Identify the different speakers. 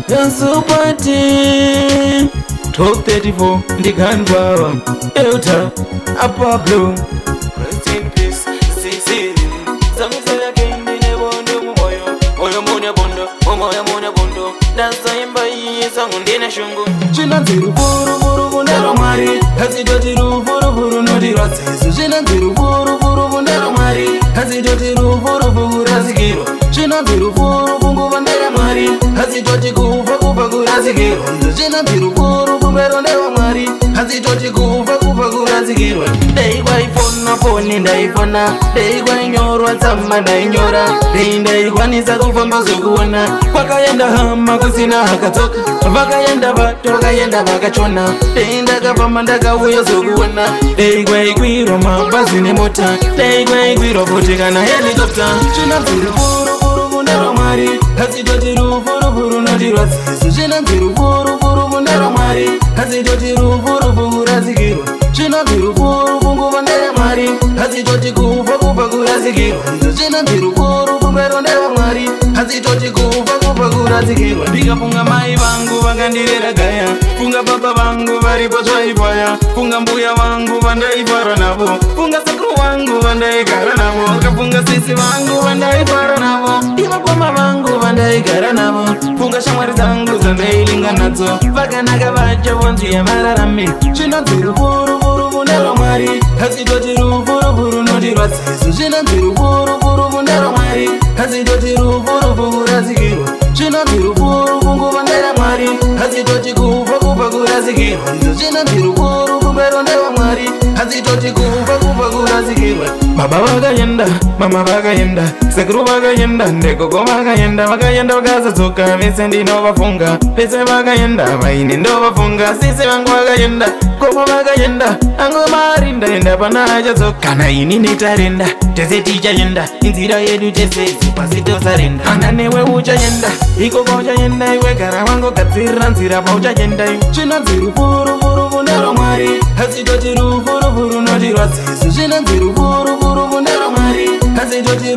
Speaker 1: Yansupati 1234 Ndikanbaba Elta Apablo. Rest in peace, Sisi. Samisa yake ndine bondo mumoyo. Moyo mune bondo, moyo mune bondo. Dansa imba iyi sangu ndine shungu. Zvinonzi ruvuruvuru ndero Mwari. Hazitoti ruvuruvuru notirwadza isu. Zvinonzi ruvuruvuru ndero Mwari. Hazitoti ruvuruvuru rasikirwa. Zvinonzi ruvuruvuru nguva ndera Mwari. Hazitoti kufa kufa kurasikirwa. Zvinonzi ruvuruvuru ndero Mwari. Hazitoti kufa kufa kurasikirwa. Dai kwaifona foni ndaifona. Dai kwainyorwa tsamba ndainyora. Dai ndaikwanisa kufamba zvekuona. Kwakaenda hama kusina akadzoka. Vakaenda vato vakaenda vakachona. Dai ndakafamba ndakauya zvekuona. Dai kwaikwirwa mabhazi nemota. Dai kwaikwirwa futi kana helicopter. Zvinonzi ruvuruvuru ndero Mwari. Hazitoti ruvuruvuru notirwadza isu. Zvinonzi ruvuruvuru ndero Mwari. Hazitoti ruvuruvuru rasikirwa. Zvinonzi ruvuruvuru nguva ndera Mwari. Hazitoti kufa kufa kurasikirwa. Zvinonzi ruvuruvuru ndero Mwari. Hazitoti kufa kufa kurasikirwa. Ndikafunga mai vangu vakandirera gaya. Funga baba vangu varipo zvaipaya. Funga mbuya vangu vandaifara navo. Funga sekuru vangu vandaigara navo. Kafunga sisi vangu vandaifara navo. Ivakoma vangu vandaigara navo. Funga shamwari dzangu dzandailinga nadzo. Vakanaka vacho vonziya vararame. Zvinonzi ruvuruvuru ndero Mwari. Hazitoti ruvuruvuru notirwadza isu. Zvinonzi ruvuruvuru ndero Mwari. Hazitoti ruvuruvuru rasikirwa. Zvinonzi ruvuruvuru nguva ndera Mwari. Hazitoti kufa kufa kurasikirwa. Zvinonzi ruvuruvuru ndero Mwari. Hazitoti kufa kufa kurasikirwa. Baba vakaenda, mama vakaenda, sekuru vakaenda, negogo vakaenda, vakaenda vakazodzoka, vese ndinovafunga, vese vakaenda, vaini ndovafunga, sisi vangu vakaenda, gogo vakaenda, angu mari ndaenda pana achadzoka. Kana ini netarenda, tese tichaenda, inzira yedu tese pasi tosarenda. Kana newe uchaenda, ikoko uchaenda, iwe gara wangogadzirira nzira pauchaenda. Zvinonzi ruvuruvuru ndero Mwari. Hazitoti ruvuruvuru notirwadza isu. Zvinonzi ruvuruvuru ndero Mwari. Hazitoti